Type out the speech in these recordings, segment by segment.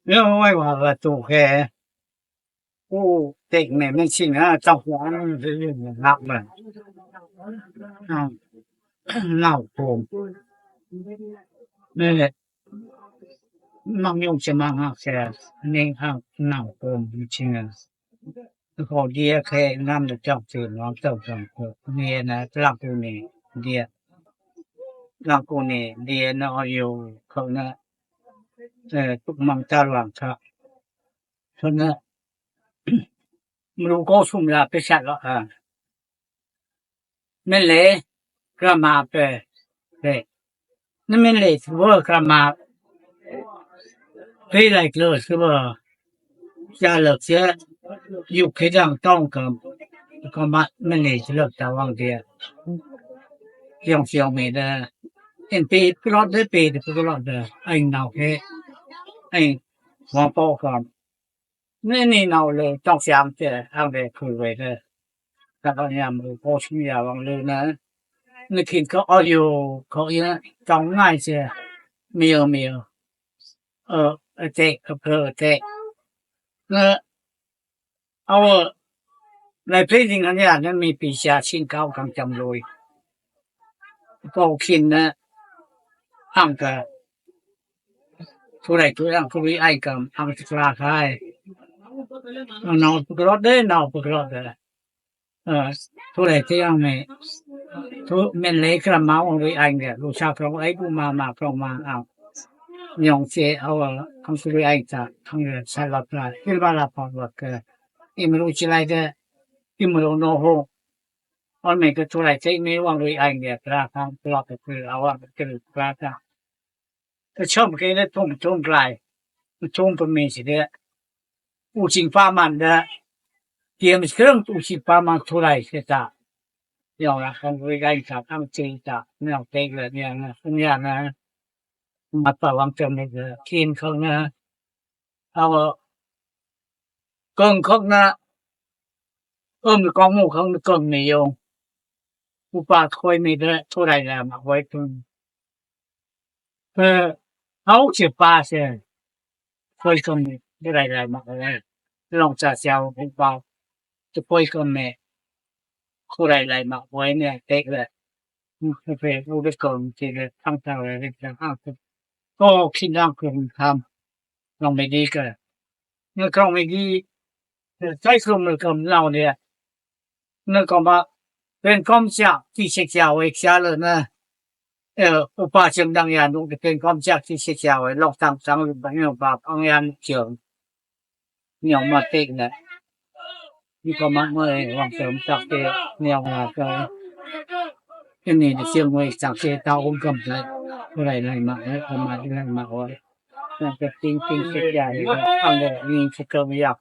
ເລື່ອງໄວ້ວ່າປະຕູແຄ ໂອ້ ເຕັກແມ່ນ ແມ່ນຊິນະ ເຈົ້າຂອງມັນຄືນັກແມ່ນ ເອົາ ເນົ່າໂພມ ແມ່ນແຫຼະ ມັກຍົງຈະມາຫາແຄ ອັນນີ້ຫາກເນົ່າໂພມຈິງໆ ຂໍເດຍແຄນຳເຈົ້າເຊີນ ເຈົ້າເຈົ້າເຈົ້າ ເນນະ ລາກູເນ ເດຍ ລາກູເນ ເດຍນະ ອອໂຍ ເຂົານະ ເອີ ຕຸກມັງຕາລວງຄະ ເຂົານະ ມະລຸໂກສຸມລາເປຊະລະອາ ແມ່ນເລ ກຣາມາເປ ເປ ນັ້ນແມ່ນເລ ເວີກຣາມາ ເປໄລເກີ ຄືວ່າ ຈາເລິກເສຍ ຍຸກເຂດດັ່ງຕ້ອງກຳ ກຳມະ ແມ່ນເລ ເລີກຕາວັງເດຍ ສຽງສຽງເມດາ ເອັນເປ ປະຫຼອດເດ ເປ ປະຫຼອດເດ ໄອ້ເນົ່າເພ ໄອ້ຫົວໂປກຳ ນີ້ ນີ້ເນົ່າເລີຍ ຕ້ອງສຽງເຈ ອັງເດຄືເວເດີ ກະພະຍາຍາມໂພສຍາວັງເລີຍນະ ນີ້ກິນກໍອອໂຍ ເຂົາອີນະ ຕ້ອງງ່າຍເຈ ມີເອີ ມີເອີ ເອີ ເຕະ ເອີ ເຕະ ເອີ ເອົາ ໃນເພລງອັນຍານັ້ນມີປີຊາຊິງເກົ້າກັງຈຳໂລຍ ເປົາຄິນນະ ອັງກະ ຜູ້ໃດຜູ້ອັງ ຜູ້ວິໄອກຳ ອັງສະກລາຄາຍ ເນາະ ປະກະລອດເດ້ ເນາະ ປະກະລອດເດ້ ເອີ ຜູ້ໃດທີ່ອັງແມ່ ທຸ ແມ່ນເລກຣາມາ ອັງວິໄອແມ່ ລູຊາກຣອງໄອບູມາ ມາກຣອງມາ ອັງ ຍອງເຊ ເອົາ ອັງສຸລິໄອຈາ ອັງສະລາພາ ກິລວາລາພອນວັກເກີ ອິມຣູຊິໄລເດ ອິມໂຣໂນໂຮ ອອນເມກະທຸໄລເຊ ເມວັງລຸຍໄອເມ ປຣາທາງປລອດກະຄື ອາວັງກະຄື ປຣາທາງ ກະຊອມເກເລທຸມ ທຸມກລາຍ ທຸມປະເມຊິເດ ອູຊິງປາມັນເດ ກຽມເຊິ່ງອູຊິງປາມັນທຸໄລເຊຕາ ຍອງລະຄັນລຸຍໄອຈາ ອັງເຈຕາ ແນວເຕກເລຍ ແນວນະ ສັນຍານະ ມາປະວັງເຕີມເດ ຄຽນເຂົານະ ເອົາ ເກິ່ງເຂົານະ ເອີ້ມກອງໝູ່ເຂົາເກິ່ງເມໂຍງ ອຸປາໂຄຍມີເດ ທຸໄລແລມາໄວ້ເພິ່ງ ເອີ ເຮົາຊິປາເຊ ໂຄຍກອງມີເດໄລໄລມາໄວ້ ລອງຈາເຊວອຸປາ ຈະໂຄຍກອງແມ່ ໂຄໄລໄລມາໄວ້ເນຍ ເຕັກແລະ ເພ ອຸເດກອງທີ່ເດທາງເຈົ້າເດທາງ ກໍຄິດນຳຄືທຳ ລອງໄປດີກະ ເມື່ອກອງໄປດີ ໃຊ້ຄືມືກຳເຫຼົ່າເນຍ ເນື່ອງຈາກວ່າເປັນຄວາມຈາກທີ່ເສຍຈາວໄວ້ຈາເລີຍນະ ເອີ ອຸປາຈຶ່ງດັງຍານຸ ເປັນຄວາມຈາກທີ່ເສຍຈາວໄວ້ ລອກຕາມສັງ ຫຼື ບັນຍາບາບ ອັງຍານເຈີງ ຍອງມາເຕັກນະ ມີຄວາມມາກເມື່ອຍ ຫວັງເສີມຈາກເຕ ແນວມາເກີ ເປັນນີ້ເສຍງເມື່ອຍຈາກເຕ ຕາອົງກຳໄລ ບໍ່ໄດ້ໄລມາ ໄລມາ ໄລມາ ໂອ້ຍ ມັນຈະຕິງ ຕິງເສຍຈາວ ອັງເດ ມີສະເກີມຢາກ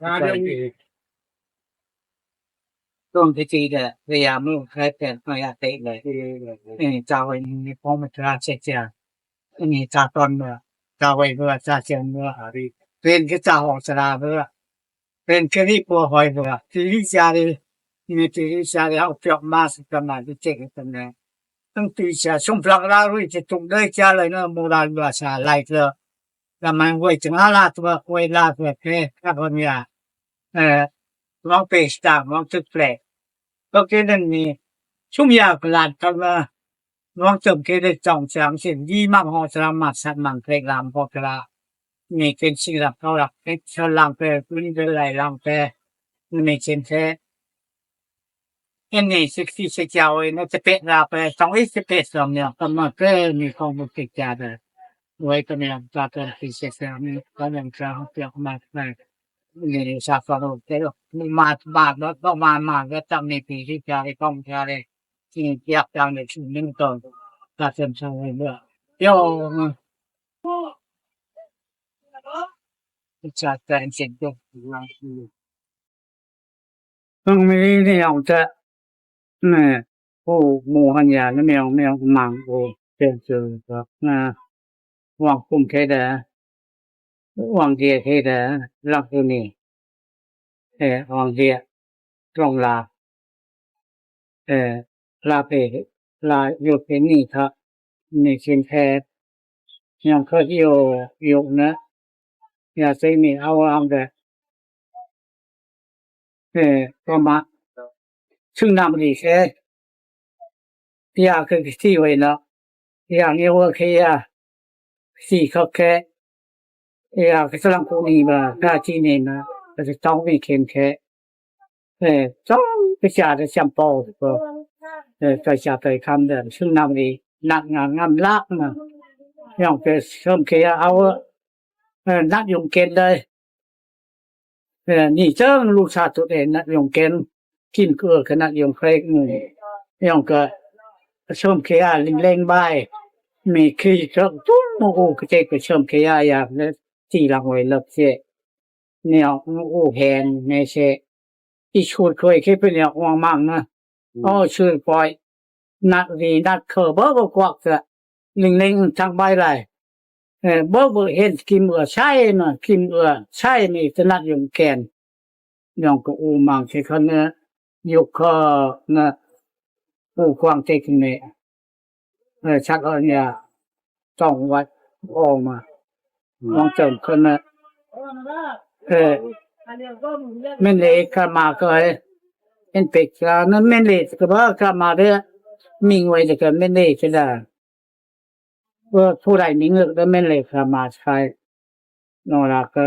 ຕົນທີ່ຈີແດ ລະຍະມື້ໃຫ້ແປນມາຍາເຕະເລີຍ ເອີ ເຈົ້າໄວ້ມີພອງມາຕາເສຍຈາ ອັນນີ້ຕາຕອນເມື່ອ ຕາໄວເມື່ອ ຕາເສຍເມື່ອ ເປັນຄືຕາຮອງສະລາເມື່ອ ເປັນຄືນີ້ປົວຫອຍເມື່ອ ຕີລິຈາລີ ມີຕີລິຈາລີ ເອົາປຽບມາສະຕະມາທີ່ເຈັກຕຳແໜ່ງ ຕັ້ງຕີຈາ ຊົມພລັກລາລຸຍຈະຕຸກເດີຈາເລີຍເນາະ ໂມລານວາສາໄລເທື່ອ ກະມັນໄວ້ຈະມາລາຕົວ ໄວ້ລາຕົວແທ້ ກະບໍ່ມີ ເອີ ລອງເປສຕາມ ລອງຕຶກແປລກ ໂອເຄ ນັ້ນນີ້ ຊຸມຍາກະລານຕະເລີ ລອງເຕີມເກໄດ້ຈອງຈາງ ເຊັ່ນ ດີມັກຮອດສະລາມັດ ສັດມັນເພລກລາມ ພໍກະລາ ນີ້ເປັນສິ່ງລັບເຂົາລັບ ເປັນເຊີນລາງແປ ເປັນເດີໄລລາງແປ ນີ້ເຊັ່ນແທ້ ເອັນນີ້ຊິຊິເຈົ້າເອງ ຈະເປະລາວໄປ ຕ້ອງອີກຈະເປະສອງແນວ ກຳມາເກີມີຄວາມຮູ້ສຶກຈາເດີ ໄວ້ຕະແນວຕາເກີນທີ່ເສຍແຊວນີ້ ກໍຍັງຈະເຮົາເປີກມາໄປ ນີ້ສາກອນໂອເຄ ມາ ມາ ມາ ມາ ມາ ກໍຕ້ອງມີປີທີ່ຈາໄດ້ຕ້ອງຈາໄດ້ ທີ່ຢາກຈາໄດ້ທີ່ໜຶ່ງຕອນ ກາເຊີນຊາວເມືອ ໂຍ ຈາແຕນເຊັ່ນຕົວ ເບິ່ງມີນີ້ອອກຈະ ແມ່ ໂອ້ ໝູ່ຫັນຍານະ ແມວ ແມວມັງ ໂອ້ ເປັນເຊີນກັບນາ ຫວັງກຸມເທດາ ຫວັງເດຍເທດາ ລັກຢູ່ນີ້ ເອ ຫວັງເດຍ ຕອງລາ ເອີ ລາເປ ລາຢູ່ເພນີທະ ມີຊິນແທ ຍັງເຄີຍຢູ່ ຢູ່ນະ ຍາເຊມີເອົາອາງແດ ເອີ ກໍມາ ຊຶ່ງນຳດີເຊ ຍາຄືທີ່ໄວ້ເນາະ ຍານີ້ວ່າຄືຍາ ທີ່ເຂົາແຄ ຍາຄືສະລັງຄູນີ້ມາ ກາຈີນີ້ມາ ກໍຈະຕ້ອງມີເຂັມແຄ ເອີ ຕ້ອງໄປຈາໄດ້ຈຳປອກ ເອີ ໄປຈາໄປຄຳເດີ ຊຶ່ງນຳດີ ນັກງານງາມລາກນະ ຍອງໄປເສີມເຂຍເອົາ ເອີ ນັດຍົງເກັນເລີຍ ເອີ ນີ້ເຊິ່ງລູກຊາຕົວເອງນັດຍົງເກັນ ກິນເກືອຂະໜາດຍົງເຄຣກ ອື ຍອງກະເສີມເຂຍເລັງໆບາຍ ມີຄີເຈີຕຸ້ມໂອກະເຈກໄປເສີມເຂຍຢາກ ແລະ ຕີຫຼັງໄວ້ເລິກເຈ ແນວໂອແຮງແນ່ເຊ ອີຊູດເຄີຍເຄເປັນແນວອວງມັງນະ ອືມ ໂອຊື່ປອຍ ນັດດີນັດເຄີເບີກະກວັກສະ ລິງເລັງທັງໃບຫຼາຍ ເອີ ເບີກເບີເຫັນກິມເອືອໃຊ້ນະ ກິມເອືອໃຊ້ນີ້ຖະໜັດຢູ່ແກນ ຍອງກະອູມັງເຊຄັນເນ ຍຸກເຄີນະ ອູຄວາງເຕກເນ ເອີ ຊັກເອົາເນຍ ຕ້ອງວັດອອກມາ ອືມ ລອງເຕີມຂຶ້ນນະ ເອີ ແມ່ນເລກາມາເຄີຍ ເຫັນເປັກລາວນັ້ນແມ່ນເລກາມາເດີ ມິງໄວ້ແລ້ວກະແມ່ນເລກາ ເອີ ຜູ້ໃດມີເງິນກະແມ່ນເລກາມາໃຊ້ ນອລາກະ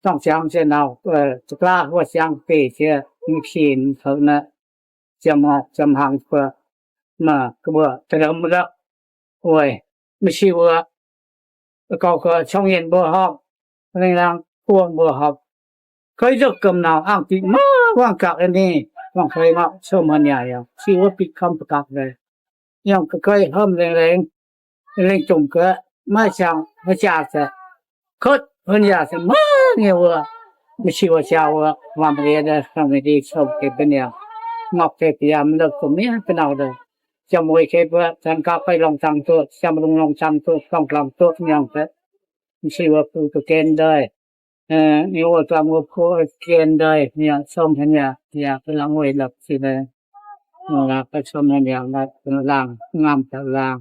ຕ້ອງຈຳເສນເອົາ ເອີ ຈະກະຫົວຈາງເປເຊ ມີຂີນເຂົານະ ຈຳອອກຈຳຫັງເພື່ອມາກະເບືອຕະເດີມເດີ ໂອ້ຍ ມີຊີວະ ແລ້ວກໍ ກໍຊ່ອງເຢັນບໍ່ຮອບ ແລງລາງພວງບໍ່ຮອບ ເຄີຍເລິກກຳນາວອ່າງຕິມາວາງກາກອັນນີ້ ຫວັງເຄີຍມາຊົມເຮືອນຍາ ຊີວະປິດຄຳປະກັກເລີຍ ຍັງກະເຄີຍເຮີມແລງໆ ແລງຈົມກະມາຊ່າງມາຈາກ ເຄີຍເພິ່ນຢາກສະເໝີນີ້ວ່າ ມີຊີວະຈາວວ່າ ວ່າມາເດດະ ຄຳດີຊົມເກັບເປັນຫຍັງ ງອກເກັບຍາມເລີກຕົງນີ້ເປັນເອົາເດີ ຈຳໄວ້ເກັບວ່າ ທ່ານກະໄປລອງຕັງໂຕ ຈຳລຸງລອງຕັງໂຕ ລອງກຳໂຕຫຍັງເດ ມີຊີວະປູຕະເກນເດີ ເອີ ນີ້ວ່າຕາມຫົວໂພເກນໄດ້ ເນຍ ຊອມເຫັນຍາ ຍາກຳລັງໄວ້ຫຼັບຊິໄດ້ ເວລາໄປຊອມເຫັນຍາ ລາງ ງາມຕະລາງ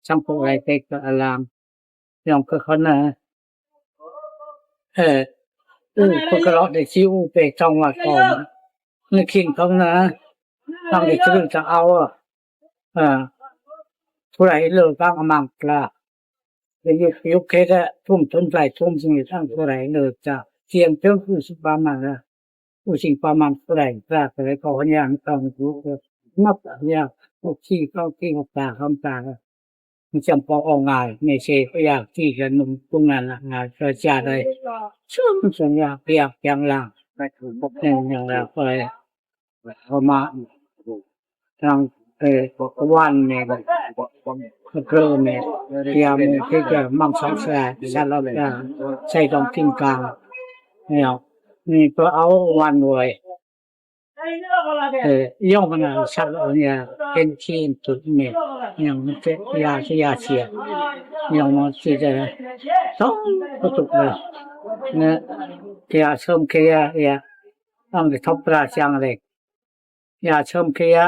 ຊ່າງພວກໄລເຕັກຕະລາງ ຍອມຄືຄົນນະ ເອີ ອູ ເພິ່ນກະເລາະໄດ້ຊິອູເປຕ້ອງວ່າຕອມ ໃນຄິງເຂົານະ ຕ້ອງໄດ້ຖືຕະເອົາ ເອີ ຜູ້ໃດເລີກກາງອະມັງກະລາ ໄດ້ຍຸກ ຍຸກເຂດລະທຸ່ມ ທຸ່ມໄປທຸ່ມຊິງທັງຜູ້ໃດເລີກຈາກ ສຽງເທິງຄືຊິປາມານລະ ຜູ້ຊິງປາມານຜູ້ໃດກະລາ ກໍໄດ້ຂໍອະນຸຍາດຕ້ອງຢູ່ ນັບອະນຸຍາດ ຜູ້ທີ່ຕ້ອງທີ່ຮັບຕາຄຳຕາ ມັນຈຳເປົາອອກງ່າຍ ໃນເຊກໍຢາກທີ່ຈະນຸ່ງປຸງນັ້ນລະ ງານກະຈາໄດ້ ຊຸມສັນຍາພຽກພຽງລາງ ແມ່ນຫຍັງລະ ກໍໄດ້ ເຂົ້າມາທາງ ເອີ ວັນນີ້ ເກີນນີ້ ພຍາຍາມທີ່ຈະມັງສອງແສນ ສະລັບຈະໃຊ້ຕ້ອງກິນກາງ ແລ້ວນີ້ກໍເອົາວັນໄວ້ ເອີ ຍ້ອນມັນສະລັບເນຍ ເປັນທີ່ສຸດນີ້ ຍັງມັນຈະຢາ ຈະຢາເສຍ ຍັງມັນຊິຈະຕ້ອງປະຕຸກເລີຍ ນະ ຈະເສີມເຂຍ ອາ ຕ້ອງໄດ້ທົບປະລາຈັງເລີຍ ຢາເສີມເຂຍ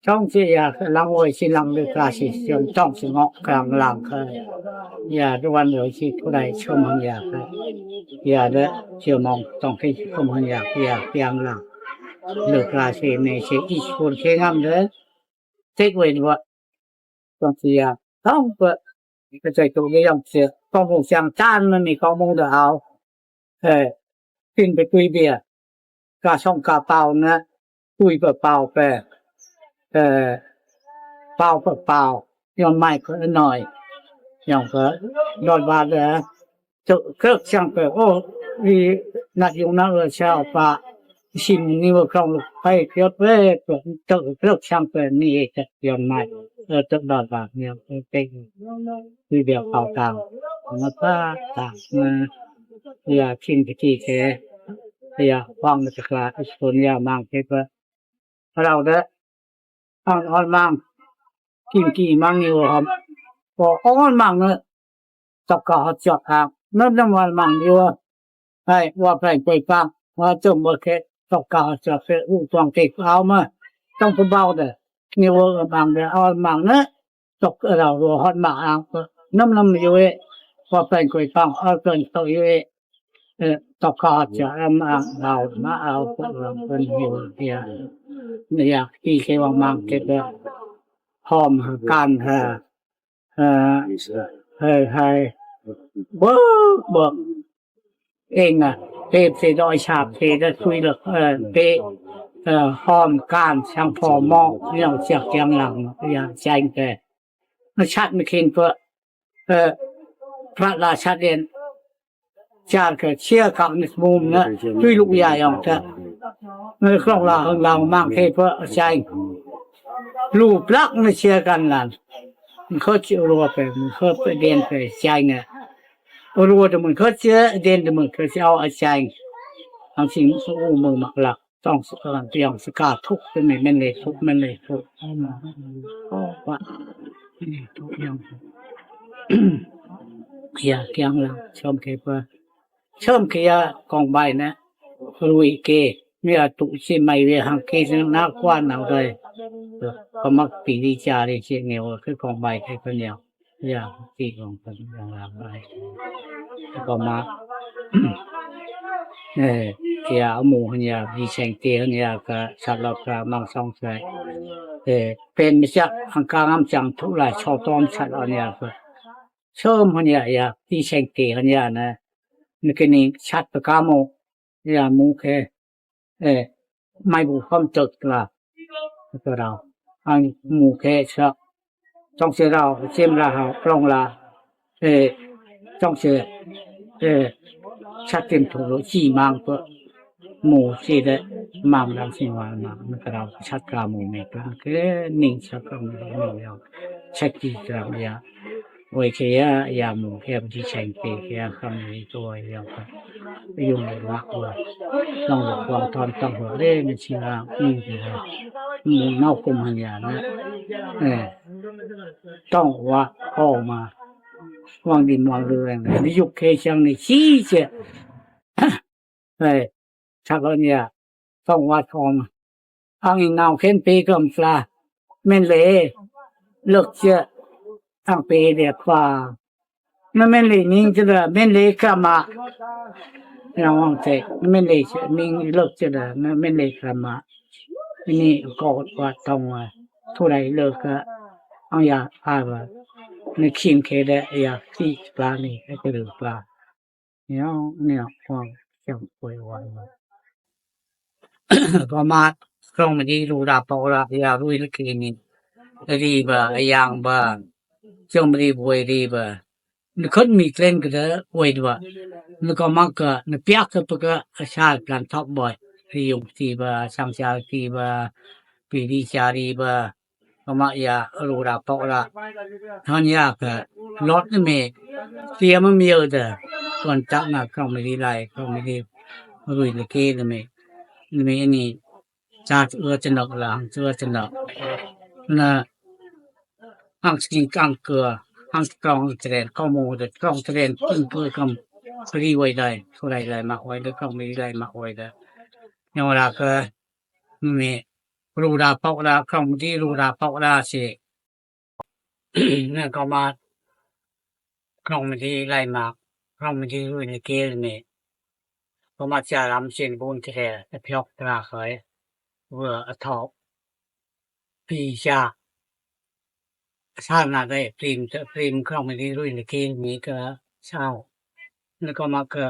ຕ້ອງຊິຢາຫຼັງໂອຍຊິຫຼັງເລີກາຊິຈະຕ້ອງຊິເງາະກາງຫຼັງເຄີຍ ຢາດ້ວນໂອຍຊິຜູ້ໃດຊົມຫັນຢາເຄີຍ ຢາເດີ ເຈົ້າມອງຕ້ອງໃຫ້ຊົມຫັນຢາ ຢາກາງຫຼັງເລີກາຊິເມຊິອີກຄົນເຄງາມເດີ ເຕັກເວັນວ່າ ຕ້ອງເສຍ ຕ້ອງເປີດ ເຂົ້າໃຈໂຕໄດ້ຢ່າງເສຍ ກອງໂມງສຽງຈານມັນມີກອງໂມງດາວ ເອີ ກິນໄປຕຸ້ຍເບຍ ກາຊ່ອງກາເປົ່ານະ ຕຸ້ຍເປົ່າເປົ່າໄປ ເອີ ເປົ່າເປົ່າຍ້ອນໄມ້ກໍໜ້ອຍ ຍ້ອນກໍລອດບາດແລ້ວ ເຈີເກີກຊ່າງໄປ ໂອ້ ອີນັກຍຸງນັກເອີຊາວປາ ຊິມນິວຄອງໄປເກີດເວ ເຈີເກີກຊ່າງໄປນີ້ເອກະຍອນມາ ເອີ ເຈີດອດບາດແລ້ວເປັນຄືດຽວເຂົ້າຕາມມາຕາຕາມມາ ເພື່ອກິນກະຕິແທ້ ເພື່ອຄວາມມັດຕະກາ ສຸນຍາມັງເຮັດວ່າ ເຮົາເດີ ອອນອອນມັງ ກິນກີມັງຢູ່ຫອມ ກໍອອນມັງເນາະ ຕອກກະຮອດຈອດທາງ ນັ້ນນຳວ່າມັງຢູ່ ໃຫ້ວ່າແພງໄປຟັງ ວ່າຈົມບໍ່ແຄ່ຕອກກະຮອດຈອດເສອູຕວງເຕັກເອົາມາ ຕ້ອງໄປເບົາເດີ ນີ້ວ່າມັງເດີ ອອນມັງເນາະ ຕົກເອົາຮອດໝາກອ່າງ ນຳນຳຢູ່ເອ ວ່າແຟນກວຍຟັງ ເອົາເກີນເຂົາຢູ່ເອ ເອີ ຕ້ອງການຈະມາເອົາ ມາເອົາພວກເຮົາເພິ່ນຢູ່ເດຍ ຢາກທີ່ເຄວ່າມັງເກັດ ພ້ອມການ ເອີ ເອີ ເອີ ໃຫ້ເບີກ ເບີກເອງນະ ເທເສດອຍຊາບເທດະຊຸຍລະ ເອີ ເຕ ເອີ ພ້ອມການຊ່າງພໍເໝາະ ເລື່ອງຈາກຢ່າງຫຼັງ ຢ່າງແຈ້ງແຕ່ ມາຊັດມາເຄັນເພື່ອ ເອີ ພະລາຊາເດນ ຈານກະເຊຍກັບໃນໝູ່ນະ ຈຸຍລຸກຢາຍອອງເຖາະ ໃນຂອງລາວ ຂອງລາວມັງເທເພາະໃຈ ລູກລັກໃນເຊຍກັນນັ້ນ ມັນເຂົາຊິລົວໄປ ມັນເຂົາໄປເດນໄປໃຈນະ ລົວແຕ່ມັນເຂົາຊິເດນແຕ່ມັນເຂົາຊິເອົາໃຈ ທັງສິ່ງອູມືມັກລັກ ຕ້ອງສະການຕຽມສະກາທຸກເປັນແມ່ນເລທຸກແມ່ນເລທຸກ ເພາະວ່າ ເຄຍກຽງລະ ຊອມເຄປະ ເສີມເຄຍກອງໃບນະ ລຸຍເກ ເມອະຕຸຊິໄມເວຫັງເກ ນາກວານເອົາໄດ້ ກໍມັກປີລິຈາລິເຊແນວ ຄືກອງໃບໄທຄົນດຽວ ຢ່າງທີ່ຂອງເພິ່ນຢ່າງຫຼາກຫຼາຍ ກໍມາ ເອີ ເຄຍເອົາໝູ່ຫັ້ນຍາ ດີແສງເຕຫັ້ນຍາ ກະສາລັບກະມັງສອງໃສ ເອີ ເປັນມາຈາກອັງກາງາມຈັງທຸລາຊອຕອມສັດອັນຍາ ກະເສີມຫັ້ນຍາ ຍາ ດີແສງເຕຫັ້ນຍານະ ນະກະນິງສັດປະກາໂມ ຍາໝູ່ແຄ ເອີ ໄມບູຄອມເຕີກລາ ກະລາວ ອັນໝູ່ແຄຊະ ຕ້ອງເສດາວ ເຊມລາຫາວ ປລອງລາ ເອີ ຕ້ອງເສ ເອີ ຊະເຕັມໂທໂລຈີມາງເປີ ໝູ່ຊີເດ ມາງດຳຊິງວາມາງ ມັນກະລາວ ຊະກາໝູ່ແມ່ເປັນເກນິງຊະກາໝູ່ແມ່ ຊະກີກາມຍາ ໂອເຄຍາ ຍາໝູ່ແຄບທີ່ແສງເຕ ແຄຄຳນີ້ຕົວຍາ ຢູ່ໃນວະເວີ ຕ້ອງລະວັງຕອນຕ້ອງຫົວເລ ມັນຊິວ່າ ອືມ ໝູ່ເນົ່າກຸມຫັນຍານະ ເອີ ຕ້ອງວະອອກມາ ວັງດິນວັງເລືອງ ໃນຍຸກເຄຊັງນີ້ ຊີ້ເຈ ເອີ ຊາກອອນຍາ ຕ້ອງວະອອກມາ ອາງອີນາວເຄັນປີກຳສາ ແມ່ນເລ ເລິກເຈ ອາງປີເດກວ່າ ນະແມ່ນເລນິງຈະເດ ແມ່ນເລກາມະ ຍາງວ່າງເຕ ນະແມ່ນເລນິງເລິກຈະເດ ນະແມ່ນເລກາມະ ນີ້ກໍວ່າຕ້ອງວ່າ ຜູ້ໃດເລີກກະ ເອົາຢາພາວ່າ ໃນຄີມເຄແດ ຢາທີ່ປານີ້ ໃຫ້ກະເລີປາ ແນວ ແນວຄວາມຈຳປ່ວຍໄວ້ ປະມາດ ຄອງມະດີ ລູດາປອກລາ ຢາລຸຍລະເກນີ ອະດີບາ ອະຢາງບາ ຈອງມະດີບວຍດີບາ ນະຄອນມີເກລນກະເດ ອວຍດວະ ນະກອມາກະ ນະປຽກກະປະກະ ອາຊາລະປານທອບບອຍ ທີ່ຍົງທີ່ບາ ສັງຈາທີ່ບາ ປີດີຈາລີບາ ກະມະຢາ ໂລດາປອກລາ ຮອນຍາກະ ລອດນະເມ ເຕຍມະເມເດີ ກ່ອນຕະນະ ຄອງເມດີໄລ ຄອງເມດີ ລຸຍລະເກນະເມ ນະເມນີ້ ຈາເອື້ອຈະນອກລາງ ເຈື່ອຈະນອກ ນະ ຮັງສະກິງກັງເກືອ ຮັງສະກອງຕະແລນ ກອງໂມເດີ ກອງຕະແລນ ປຶ້ງເກືອກຳ ຟຣີໄວ້ໄດ້ ໂທໄດ້ໄດ້ມາໄວ້ເດີ ຄອງເມດີໄລມາໄວ້ເດີ ຍອງລາເກີ ເມ ລູດາປອກລາ ຄອງເມດີ ລູດາປອກລາຊິ ນະກອມາ ຄອງເມດີໄລມາ ຄອງເມດີລຸຍນະເກລເມ ກອມາຈາລຳເຊນບຸນແທ້ ອະພຽອກຕາເຄີຍ ເວີອະທອກ ປີຈາ ຊານາໄດ້ ປຣີມ ປຣີມ ຄອງເມດີລຸຍນະເກລເມກະຊາວ ນະກອມາເກີ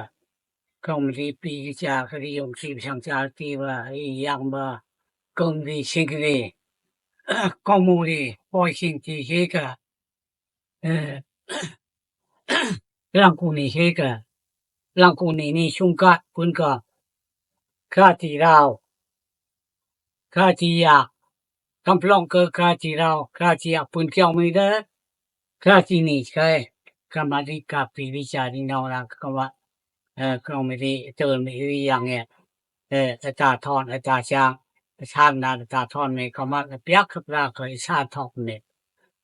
ຄອງເມດີປີຈາ ຄະດີຍົງຊີບສັງຈາຕີວ່າ ອີຫຍັງວ່າ ກົງດີຊິງກະນີ ກອງມູລີ ປອຍຊິງຕີເຮກະ ເອີ ລັງກູນີເຮກະ ລັງກູນີນີຊຸງກະ ປຸນກະ ຄາຕີລາວ ຄາຈີຢາກ ກຳປະລອງເກີກາຈີລາວ ກາຈີຢາກປືນກຽວມີເດີ ກາຈີນີໃຊ້ ກຳມາດິກາປີວິຈານີນອງລາກະວ່າ ເອີ ກອງເມດີເຕີນມີອີ່ຫຍັງແອ ເອີ ອາຕາທອນ ອາຕາຈາງ ປະທານນາອາຕາທອນເມ ກຳມາລະປຽກກັບລາກະອິສາທອກເມ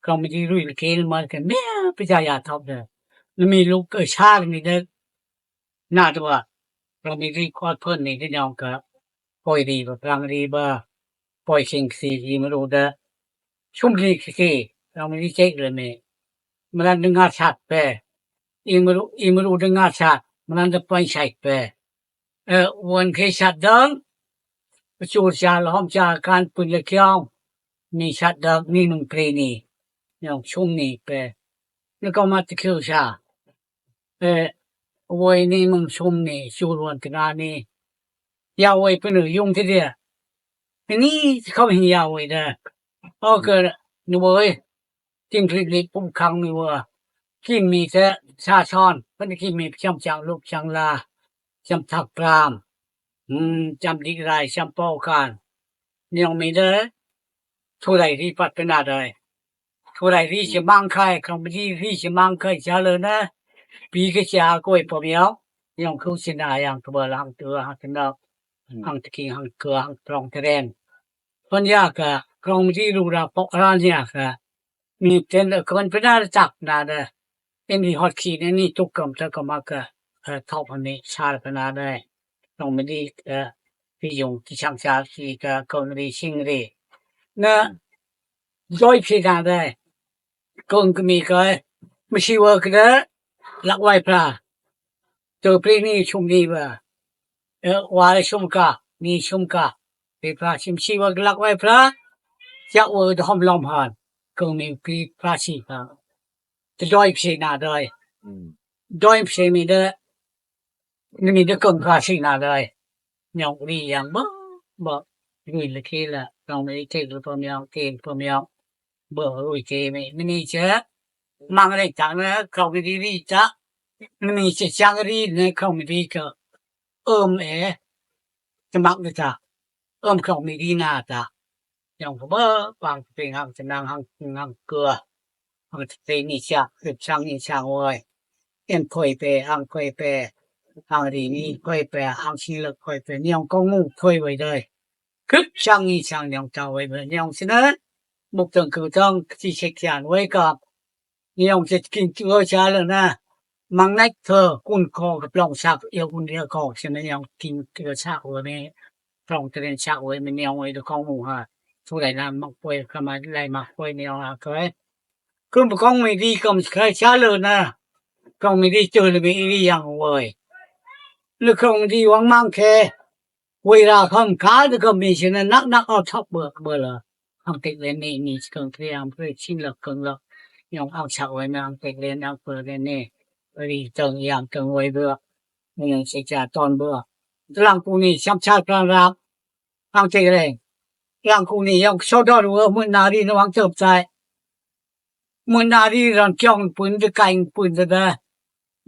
ກອງເມດີລຸຍເກນມາກະແມ່ປະຈາຍາທອບເດີ ລະມີລູກເກີດຊາດມີເດີ ນາຕົວ ເຮົາມີຣີຄອດເພິ່ນນີ້ ພີ່ນ້ອງກະປ່ອຍດີບໍ່ຟັງດີບໍ່ ປ່ອຍເຄັ່ງຊີອີມະລູດາ ຊຸມລີກະເກ ເຮົາມີຣີເຈັກເລີຍແມ່ ມະລັນດຶງງາດຊາດແປ ອີມະລູ ອີມະລູດຶງງາດຊາດ ມັນນັ້ນຈະໄປໃສ່ແປ ເອີ ວັນເຄຊັດເດີງ ປະຈູຈາລະຫອມຈາການປືນລະກຽວ ມີຊັດເດີງ ມີມັງກຣີນີ້ ຍອງຊຸມນີ້ແປ ແລ້ວກໍມາຕະຄິວຊາ ເອີ ໂວຍນີ້ມັງຊຸມນີ້ ຊູລວນຕະນານີ້ ຢາວໂວຍປະເນີຍຸງທີເດຍ ອັນນີ້ເຂົາເຮັດຢາວໂວຍເດີ ເອີ ກໍນະເວີຍ ຈິງລິດລິດປຸ້ມຄັງມີເວີ ກິນມີແຕ່ຊາຊອນ ເພິ່ນກິນມີປະຈຳຈັງລຸກຈັງລາ ຈຳທັກປາມ ອືມ ຈຳດິກລາຍ ຈຳເປົ່າການ ຍັງມີເດີ ຜູ້ໃດທີ່ປັດເປັນໜ້າໄດ້ ຜູ້ໃດທີ່ຈະມັງໄຂ່ ຄອມພານີທີ່ຈະມັງໄຂ່ຈະເລີນນະ ປີກະຈາກວຍປອມຍອງ ຍອງຄືຊິນາ ຍັງກະເບີ ຮັງເກືອ ຮັງກະນອກ ອືມ ຮັງຕະກິງ ຮັງເກືອ ຮັງຕຣອງຕະແດນ ເພິ່ນຢາກະ ຄອມພານີລູກລາປອກອາຣານຢາກະ ມີເຕັນເອີກະເພິ່ນເປັນອານາຈັກນາເດີ ເອັນດີຮອດຄີນອັນນີ້ຕຸກກຳເທີກະມາກະ ເອີ ເທົ່າພັນນີ້ຊາລະກະນາເດີ ຕ້ອງມີດີ ເອີ ພິຍົງ ທີ່ຊ່າງຊາທີ່ກະເກົາຫຼີຊິງເດ ນະ ອືມ ດ້ອຍພີນາເດີ ເກີງກະມີກະ ມະຊີເວີກະເດີ ລັກໄຫວ້ພຣາ ເຕີປຣີນີ້ຊຸມນີ້ເວີ ເອີ ວາລະຊຸມກະ ນີ້ຊຸມກະ ເປັນພຣາຊິມຊີເວີກະລັກໄຫວ້ພຣາ ຈັກເວີດອມລອມຫານ ເກີງມີພີພຣາຊີກະ ຈະດ້ອຍພີນາເດີ ອືມ ດ້ອຍພີມີເດີ ນີ້ມີແຕ່ເກີງພາສີນາເລີຍ ຍອງລີຍັງເບິ່ງເບິ່ງ ລຸຍລະເຄລະ ນ້ອງມີເທກລະປະມຽວ ເທກລະປະມຽວ ເບິ່ງລຸຍເຈມີ ມີເຈ ມັງໄດ້ຈັງນະ ເຂົາມີດີລີຈະ ມີເຈຈັງລີນະ ເຂົາມີດີກະ ເອີມແອ ຈະມັກນະຈະ ເອີມເຂົາມີດີນາຈະ ຍອງກະເບິ່ງ ວາງເປັນຮັງຈະນັງ ຮັງ ຮັງເກືອ ຮັງເຕນິຈະ ເຮັດຊ່າງອີ່ຊ່າງໂອຍ ເອັນຂ້ອຍແປ ຮັງຂ້ອຍແປ ຮັງດີນີ້ຂ້ອຍແປ ຮັງຊີເລິກຂ້ອຍແປ ຍອງກໍງູຂ້ອຍໄວ້ເດີ ຄຶບຊ່າງອີ່ຊ່າງຍອງເຈົ້າໄວ້ເບີຍອງຊິເນີ ບຸກເຖິງຄືຕ້ອງທີ່ເຊັກຈານໄວ້ກັບ ຍອງຈະກິນເກືອຊາເລີນະ ມັງໄນເທີກຸນຄໍກັບລອງຊາກອຽວກຸນເດຍຄໍ ສະມະຍອງກິນເກືອຊາກເວີເມ ລອງຕະເລນຊາກເວີເມ ຍອງໄວ້ດອກຂອງໝູ່ຫາ ຜູ້ໃດນຳມັກປ່ວຍກະມາໄລ່ມັກປ່ວຍຍອງອາເຄີຍ ຄືບໍ່ກອງມີດີກຳໄຄຊາເລີນະ ກອງມີດີເຈີລະມີອີ່ຍາງເວີຍ ຫຼືຂອງມີດີວັງມັງແຄ ເວລາຄຳການກໍມີສະນັ້ນ ນັກໆ ເອົາທັບເບີກເບີລະ ທາງເຕັກເລນນີ້ມີເຄິ່ງພະຍາຍາມເພື່ອຊິນລະເຄິ່ງລະ ຍອງເອົາສະໄວ້ນຳເຕັກເລນ ເອົາເປີເລນນີ້ ເລີຍເຕີງຍາມເຕີງໄວ້ເບີ ມີຫຍັງຊິຈາຕອນເບີ ຕະລາງກູນີ້ຊ້ຳຊາດພະລາງລາບ ທາງເຕັກເລນ ຕະລາງກູນີ້ຍອງຊອດດອນເບີ ມື້ໜ້າດີນະວັງເຕີບໃຈ ມື້ໜ້າດີດອນຈອງປືນຈະໄກປືນຈະເດີ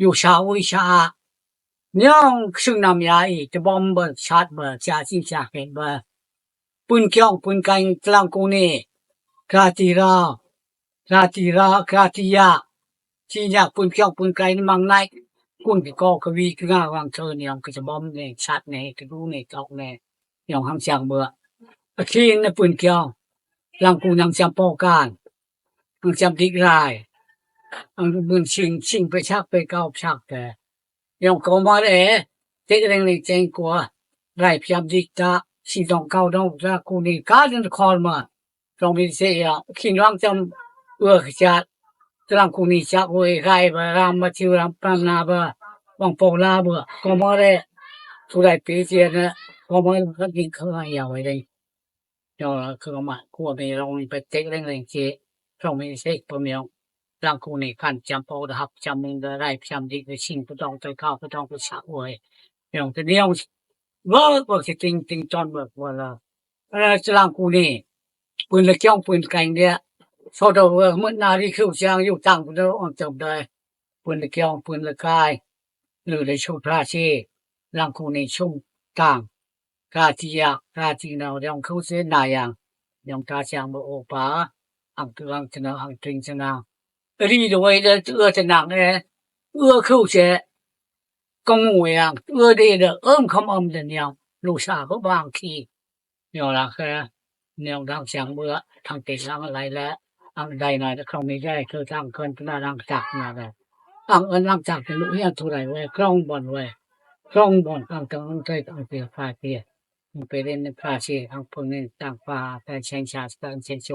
ຢູ່ຊາອຸລິຊາອາ ຍອງຊຶງນຳຍາອີ ຈະບອມເບີ ຊາດເບີ ຈາຈິງຈາເຫັນເບີ ປືນກຽວ ປືນໄກຕະລາງກູນີ້ ກາຕີລາວ ກາຕີລາວ ກາຕີຢາ ຈີນຢາກປືນກຽວ ປືນໄກນຳມັງໄນ ກຸນກະກໍກະວີກະງາວາງເທີນຍອງກະຈະບອມແນ່ ຊາດແນ່ ກະດູແນ່ ຕອກແນ່ ຍອງຮັງຈາງເບີ ອາຄີນນະປືນກຽວ ລາງກູນຳຈຳປອການ ອັງຈຳດິກລາຍ ອັງບືນຊິງ ຊິງໄປຊັກໄປເກົາຊັກແຕ່ ຍອງກໍມາແລ ເຕັກເລັງເລັງແຈ້ງກົວ ໄລພຍາຍາມດິກຕະ ຊິດອງເກົາດອງຕະກູນີກາເດີນຄອນມາ ຕ້ອງມີເສຍ ຄີນວັງຈຳເອື້ອຂະຈາດ ຕະລາງຄູນີຈັກເວີຍໄກບາລາມມາທິວລາມປານນາບາ ວັງໂປລາເບື້ອ ກໍມາແລ ຜູ້ໃດປີເຈນະ ກໍມາກັນກິນເຂົ້າຍາວໄວ້ເດ້. ຍອງລະຄືມາຄົວເມລອງໄປເຕັກເລັງເລັງເຈ ລອງມີເສກປະມຽວ ລາງຄູນີຄັນຈຳປອກດະຮັບຈຳມຶງດະໄດ້ຈຳດິກໄດ້ຊິງປະດອງໄຕເຂົ້າປະດອງໄປສະອວຍ ຍອງຕະນຽວ ເວີກເວີກຊິຕິງຕິງຕອນເວີກເວີລະ ລາງຄູນີ ປືນລະຈອງປືນແກງເດຍ ໂຊດເວີກມື້ນາລິຄິວຈາງຢູ່ຕ່າງປະເທດອອນເຕີມໄດ້ ປືນລະຈອງປືນລະກາຍ ຫຼືໄດ້ຊຸມພາຊີ ລາງຄູນີຊຸມຕ່າງ ກາທີ່ຢາກ ກາທີ່ເນົາ ດຽວຄືເສນາຍາງ ດຽວຕາຈາງບໍ່ໂອປາ ອັງເກືອງຈະເນາ ອັງຕຣິງຈະນາ ອະລີດວຍເດ ເອື້ອຈະນັງແອ ເອື້ອຄືເສ ກໍງູຍາງ ເອື້ອເດເດ ເອີ້ມຄຳເອີ້ມເດນຽງ ລູຊາກໍບາງຄີ ຍອລາແຄ ແນວດາງສຽງເບືອ ທັງເຕະຫຼັງໄຫຼແລະ ອັງໃດໜ້ອຍ ຄອງມີໃຈ ຄືທາງເຄີນປະນາດັງຈັກນາແລະ ອັງເອີ້ນຫຼັງຈັກເປັນລູກຮຽນທຸໄລເວີຍ ຄອງບ່ອນເວີຍ ຄອງບ່ອນ ອັງເຕີງອັງເຕີຍ ອັງເຕີຍ ພາເຕຍ ໄປເລນໃນພາເຊ ອັງເພິ່ງໃນຕ່າງພາ ແຕ່ແຊງຊາສະຕານເຊໂຊ